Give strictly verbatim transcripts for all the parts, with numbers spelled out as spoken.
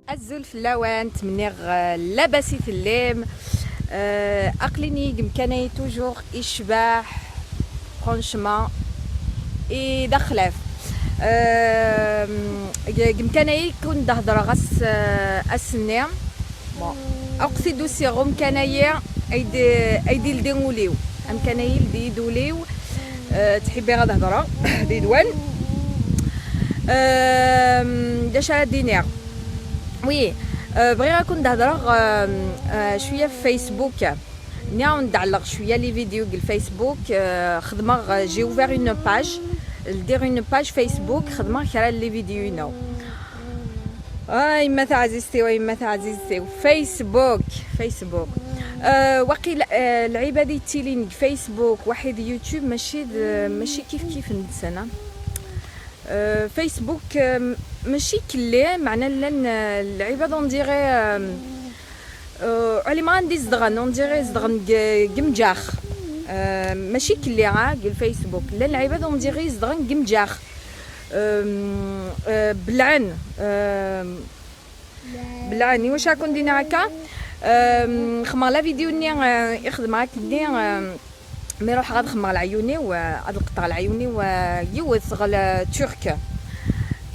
Azul fell-awen, ttmenniɣ, euh, labas i tellim. Euh, aql-ini deg umkan-ayi toujours icbeḥ, franchement, i d axlaf. Euh, deg umkan-ayi kun d-hedreɣ ass, euh, ass-nni. Bon, aqsi d usiɣ umkan-ayi ay d, ay d-ildi ul-iw. Amkan-ayi ildi-yi-d ul-iw. Euh, ttḥibbiɣ ad hedreɣ d idwan. Euh, d acu ara d-iniɣ? Oui, euh, bɣiɣ ad kun-d-hedreɣ, euh, euh, cwiya f Facebook. Nniɣ-awen-d ɛelleɣ cwiya les vidéos deg Facebook. Euh, xedmeɣ, euh, j'ai ouvert une page. Ldiɣ une page Facebook, xedmeɣ kra n les vidéos-inu. Ah, yemma taɛzizt-iw, a yemma taɛzizt-iw. Facebook, Facebook. Euh, waqil, euh, lɛibad yettilin deg Facebook, waḥid YouTube, mačči d, mačči kif kif nsen, ah. Euh, Facebook, euh, mačči kelli, meɛna llan, euh, lɛibad, on dirait, euh, euh, ur ɛlimeɣ anda i zedɣen, on dirait zedɣen deg, deg Mǧax. Euh, mačči kelli, ah, deg Facebook. Llan lɛibad, on dirait zedɣen deg Mǧax. Euh, euh, belɛen, euh, belɛen. Iwacu ara kun-d-iniɣ akka? Euh, xedmeɣ la vidéo-nni, euh, i xedmeɣ akkenni, euh, Mi ruḥeɣ ad xemmeɣ leɛyun-iw, eh, ad leqṭeɣ leɛyun-iw, eh, yiwet ɣel, eh, turk.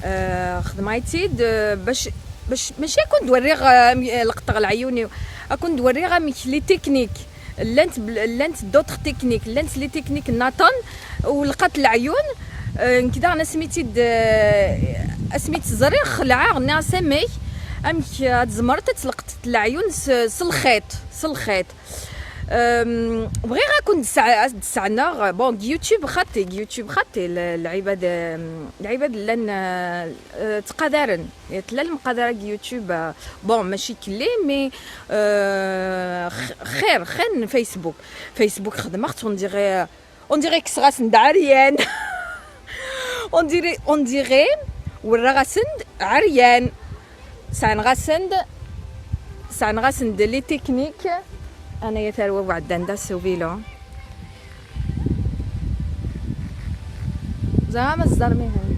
Eh, xedmeɣ-itt-id, eh, bac, bac, mačči ad kun-d-werriɣ, eh, am-, eh, leqṭeɣ leɛyun-iw. Ad kun-d-werriɣ amek les techniques. Llant bl-, llant d'autres techniques. Llant les techniques nniḍen, u lqat leɛyun, eh, nekk daɣen asmi tt-id, eh, asmi tt-ẓriɣ xelɛeɣ, nniɣ-as amek, amek ad tzemreḍ ad tleqṭeḍ leɛyun s, s lxiṭ, s lxiṭ. Hum, bɣiɣ ad kun-d-sseɛneɣ, bon, deg YouTube xaṭi, deg YouTube xaṭi, l-, lɛibad, hum, lɛibad llan, eh, ttqadaren. Tella lemqadara deg YouTube, eh, bon, mačči kelli, mais, eh, x-, xir, xir n Facebook. Facebook xedmeɣ-tt, on dirait, on dirait kkseɣ-asen-d ɛeryan. On dirait, on dirait, werraɣ-asen-d ɛeryan. Sɛenɣ-asen-d, sɛenɣ-asen-d les techniques. Anaya tarwa buɛedda anda s uvilu. Zama zdarmihan.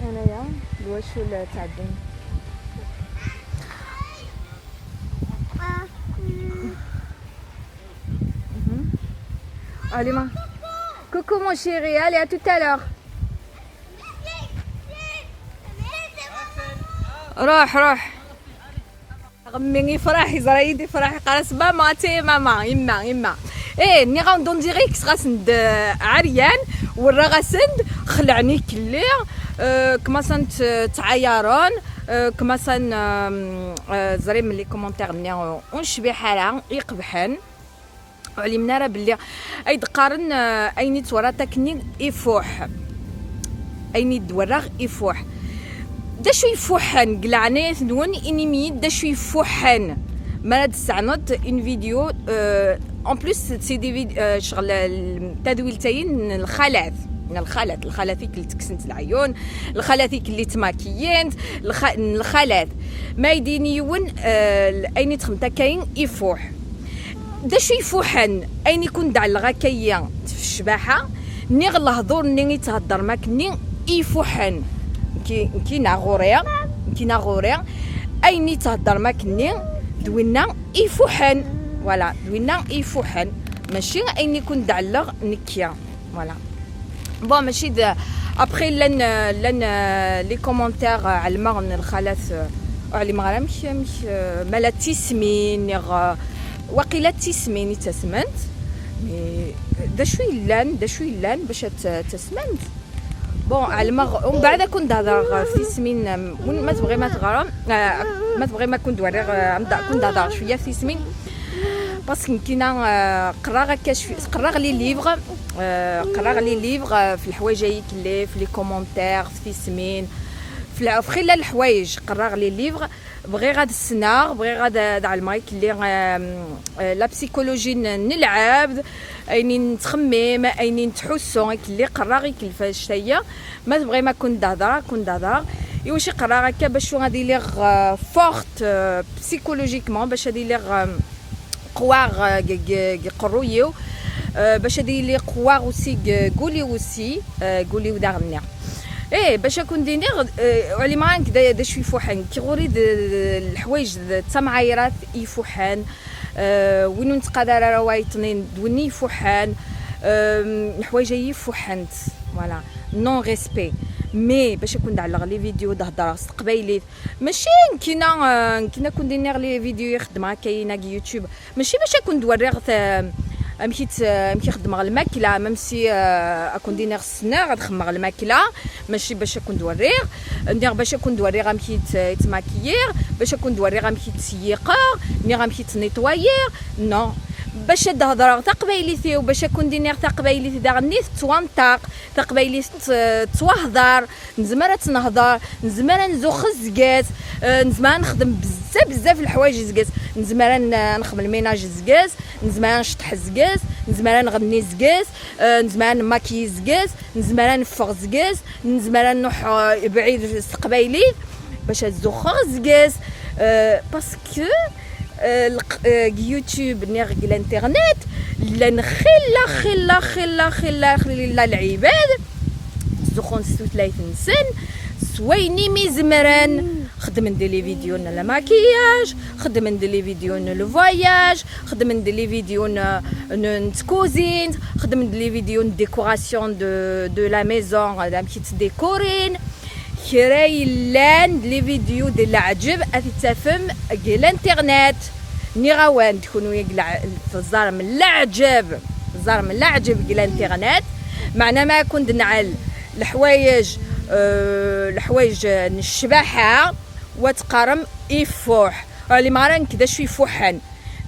Anaya, d wacu la ttɛeddin. Mhm. Allez, ma. Coucou mon chéri, allez, à tout à l'heure. روح، روح. غمي يفرح، يزرى يدي يفرح، يقرس ماما، تي ماما، يما، يما. ايه، ني غاون دون ديريكت غاسند عريان، ورا غاسند خلعني كلي، آه، كما سنت تعيرون، آه، كما سن، آم، آه، زري من لي كومونتير ني ونشبي حالة يقبحن. Ur ɛlimen ara belli ay d-qqaren, eh, ayen i d-twalaḍ akkenni ifuḥ. Ayen i d-werraɣ ifuḥ. D acu ifuḥen? Deg leɛnayat-nwen, inim-iyi-d d acu ifuḥen. Mi ara d-tesɛneḍ une vidéo, eh, en plus, c'est des vid-, eh, ccɣel, l-, tadwilt-ayi n lxalat. N lxalat, lxalat i kel-tteksent leɛyun, lxalat i kel-ittmakiyent, lxa-, n lxalat. Ma ay d-yini yiwen, eh, ayen i txedmeḍ akka ifuḥ. D acu ifuḥen? Ayen i kun-d-ɛelleɣ akka-yi f ccbaḥa, niɣ lehdur-nni i theddrem akkenni ifuḥen. Nekki, nekki neɣ ɣur-i, nekki neɣ ɣur-i, ayen i theddrem akkenni d winna ifuḥen. Voilà, d winna ifuḥen. Mačči ayen i kun-d-ɛelleɣ nekki. Voilà. Bon, mačči d, après, llan, llan, euh, les commentaires, euh, ɛelmeɣ n lxalat, euh, ur ɛlimeɣ ara amek, amek, euh, ma la d tismin, niɣ, euh, waqila d tismin i ttasment. Mais, euh, d acu yellan, d acu yellan bac ad t-, ttasment? Bon, ɛelmeɣ, umbeɛd ad kun-d-hedreɣ ɣef tismin, euh, win ma tebɣim ad teɣrem, euh, ma tebɣim ad kun-d-werriɣ, euh, ad kun-d-hedreɣ cwiya ɣef tismin. Parce que nekkina, euh, qqreɣ akka cwi-, qqreɣ les livres, euh, qqreɣ les livres, euh, f leḥwayeǧ ay ikelli, f les commentaires, f tismin, f la-, f xilla leḥwayeǧ, qqreɣ les livres, bɣiɣ ad ssneɣ, bɣiɣ ad, ad ɛelmeɣ ikelli, euh, euh, la psychologie n, n lɛebd, ayen i nettxemmim, ayen i nettḥussu, ikelli qqreɣ ikelli f annect-agi, ma tebɣim ad kun-d-hedreɣ, ad kun-d-hedreɣ. Iwacu qqreɣ akka, bac ad iliɣ, euh, forte, euh, psychologiquement, bac ad iliɣ, euh, qwaɣ, euh, g, g, g qerruy-iw, euh, bac ad iliɣ qwaɣ aussi g, g ul-iw aussi, euh, g ul-iw daɣen-nni. Eh, bac ad kun-d-iniɣ, eh, ur ɛlimeɣ ara nekk d, d acu ifuḥen. Nekk ɣur-i d, d, d leḥwayeǧ d, d tamɛayrat ifuḥen. Eh, win ur nettqadar ara wayeḍnin d win ifuḥen. Eh, leḥwayeǧ-agi ifuḥent. Voilà. Non respect. Mais bac ad kun-d-ɛelleɣ les vidéos d-heddreɣ s teqbaylit. Mačči nekkina, eh, nekkina ad kun-d-iniɣ les vidéos i xeddmeɣ akka-agi YouTube. Mačči bac ad kun-d-werriɣ ta-, amek i tt-, amek i xeddmeɣ lmakla, même si, eh, ad kun-d-iniɣ ssneɣ ad xemmeɣ lmakla, mačči bac ad kun-d-werriɣ. Nniɣ bac ad kun-d-werriɣ amek i tt-, i ttmakiyiɣ, bac ad kun-d-werriɣ amek i ttṣeyyiqeɣ, nniɣ amek i ttnitwayiɣ. Non. Bac ad d-hedreɣ taqbaylit-iw, bac ad kun-d-iniɣ taqbaylit daɣen i tettwanṭaq, taqbaylit tt-, tettwahder. Nezmer ad tt-nehder, nezmer ad nzuxx zges, eh, nezmer ad nexdem bzaf, bzaf leḥwayeǧ zges. Nezmer ad n-, ad nexdem lminaj zges, nezmer ad nceṭṭeḥ zges, nezmer ad nɣenni zges, eh, nezmer ad nmakiyi zges, nezmer ad neffeɣ zges, nezmer ad nruḥ, eh, bɛid s teqbaylit bac ad zuxxeɣ zges, eh, parce que, eh, lq-, eh, deg YouTube neɣ deg l'internet llan xilla, xilla, xilla, xilla, xilla lɛibad ttzuxxun s tutlayt-nsen s wayen imi zemren. Xeddmen-d les vidéos n le maquillage, xeddmen-d les vidéos n le voyage, xeddmen-d les vidéos n, n, n tkuzint, xeddmen-d les vidéos n décoration de, de la maison, d amek i ttdécorin. Kra yellan d les vidéos d leɛǧeb ad t-tafem deg l'internet. Nniɣ-awen-d kunwi deg leɛ-, teẓẓarem leɛǧeb, teẓẓarem leɛǧeb deg l'internet. Meɛna ma ad kun-d-nɛel leḥwayeǧ, eh, leḥwayeǧ n ccbaḥa, wa teqqarem ifuḥ. Ur ɛlimeɣ ara nekk d acu ifuḥen.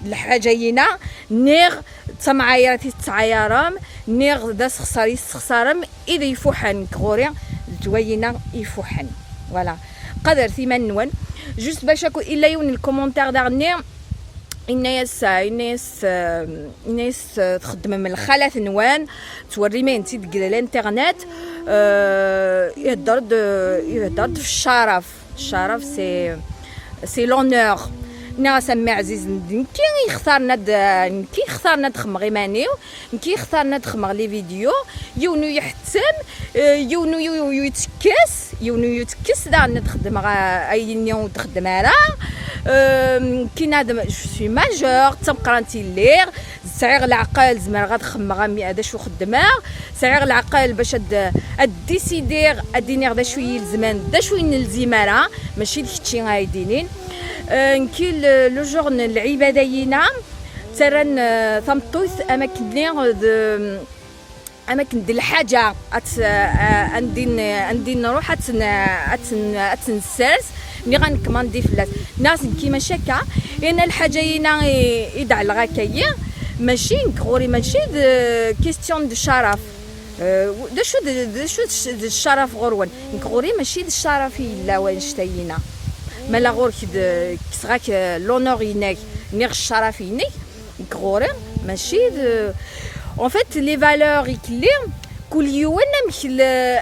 D lḥaǧa-yina, niɣ d tamɛayrat i tettɛayarem, niɣ d asexsar i tessexsarem, i d ifuḥen nekk ɣur-i, d twayina ifuḥen. Voilà. Qadret iman-nwen. Juste bac akk, illa yiwen n lkumuntir daɣenni, inna-yas, inna-yas, inna-yas, txeddmem lxalat-nwen, ttwerrim ayen-tt-id deg l'internet, eh, ihedder-d, ihedder-d f ccaraf. Ccaraf, c'est, c'est l'honneur. Nniɣ-as, a mmi ɛzizen, d nekki i yextaren ad, nekki i yextaren ad xemmeɣ iman-iw, nekki i yextaren ad xemmeɣ les vidéos, yiwen ur yi-iḥettem, eh, yiwen ur yi-, ur yettekkes, yiwen ur yettekkes daɣen ad xedmeɣ, eh, ayenni ur d-xeddem ara. Eh, nekkina d, je suis majeure, d tameqqrant i lliɣ, sɛiɣ leɛqel, zemreɣ ad xemmeɣ am-, d acu xeddmeɣ, sɛiɣ leɛqel bac ad, ad décidiɣ, ad d-iniɣ d acu i yi-ilezmen, d acu i nelzim ara, mačči d kečči ara yi-d-inin. Eh, nekki le, le genre n lɛibada-yina, ttarran, eh, tameṭṭut am akken-nni d, am akken d lḥaǧa, ad t-, eh, andi n-, andi nruḥ ad ten-, ad ten-, ad tt-nessers, niɣ ad nkmandi fell-as. Nniɣ-as nekki mačči akka, yerna lḥaǧa-yina i, i d-ɛelleɣ akka-yi, mačči nekk ɣur-i mačči d question de ccaraf. Eh, d acu d, d acu d c-, d ccaraf ɣur-wen? Nekk ɣur-i mačči d ccaraf i yella wanect-a-yina. Ma la ɣur-k d, kkseɣ-ak, eh, l'honneur-inek, niɣ ccaraf-inek, nekk ɣur-i mačči d, en fait, les valeurs i kelli, kul yiwen amek le,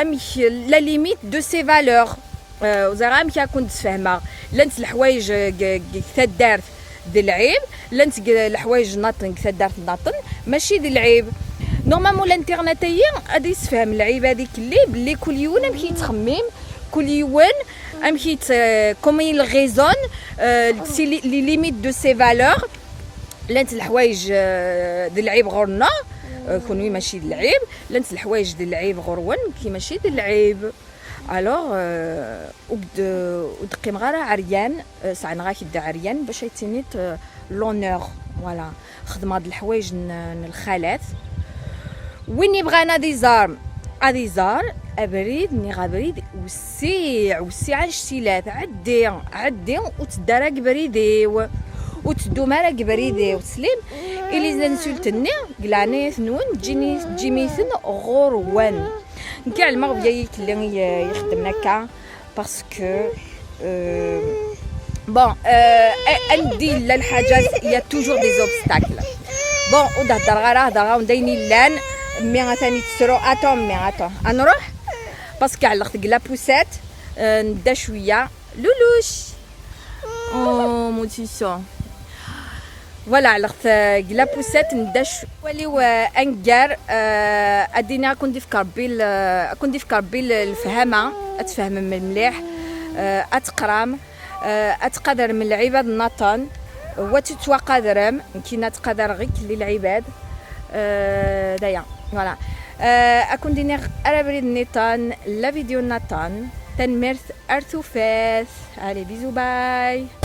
amek la limite de ses valeurs. Eh, ur ẓriɣ amek ad kent-d-sfehmeɣ. Llant leḥwayeǧ, eh, deg, deg taddart d lɛib, llant deg leḥwayeǧ nnaṭen deg taddart nnaṭen, mačči d lɛib. Normalement, l'internet-ayi ad yessefhem lɛibad i kelli belli kul yiwen amek yettxemmim, kul yiwen amek yett-, eh, comment il raisonne, eh, si li-, les limites de ses valeurs. Llant leḥwayeǧ, eh, d lɛib ɣur-neɣ, eh, kunwi mačči d lɛib, llant leḥwayeǧ d lɛib ɣur-wen, nekki mačči d lɛib. Alors, euh, ur d-, ur d-qqimeɣ ara ɛeryan, euh, seɛneɣ-ak-d ɛeryan bac ay tiniḍ, euh, l'honneur. Voilà. Xedmeɣ-d leḥwayeǧ n, n lxalat. Win yebɣan ad iẓer, ad iẓer. Abrid, nniɣ abrid wessiɛ, wessiɛ anect-ilat. Ɛeddi, ɛeddi, ur teddu ara deg ubrid-iw. Ur teddum ara deg ubrid-iw. Teslim? I les insultes-nni, deg leɛnaya-tnwen, ǧǧini-, ǧǧim-iten ɣur-wen. Nekk ɛelmeɣ bya i kelli i, i xeddmen akka, parce que, euh, bon, euh, a-, andi yella lḥaǧa, il y a toujours des obstacles. Bon, ur d-heddreɣ ara, heddreɣ-awen-d ayen illan. Mmi atan yettru, attends, mmi, attends. Ad nruḥ, parce que ɛelleɣ deg la poussette, euh, nedda cwiya. Luluc. Oh, mon petit chat. Voilà, ɛelqet, eh, deg la poussette, nedda cwali, eh, aneggar, eh, ad d-iniɣ ad ken-d-ifk Rebbi l-, ad ken-d-ifk Rebbi l-, lefhama, ad tfehmem mliḥ, eh, ad teqram, eh, ad tqadrem lɛibad nniḍen, wa tettwaqadrem, nekkini ad ttqadareɣ ɣikelli lɛibad, eh, d aya, voilà. Eh, ad ken-d-iniɣ ar abrid nniḍen, la vidéo nniḍen, tanemmirt, ar tufat, allez, bisous, bye.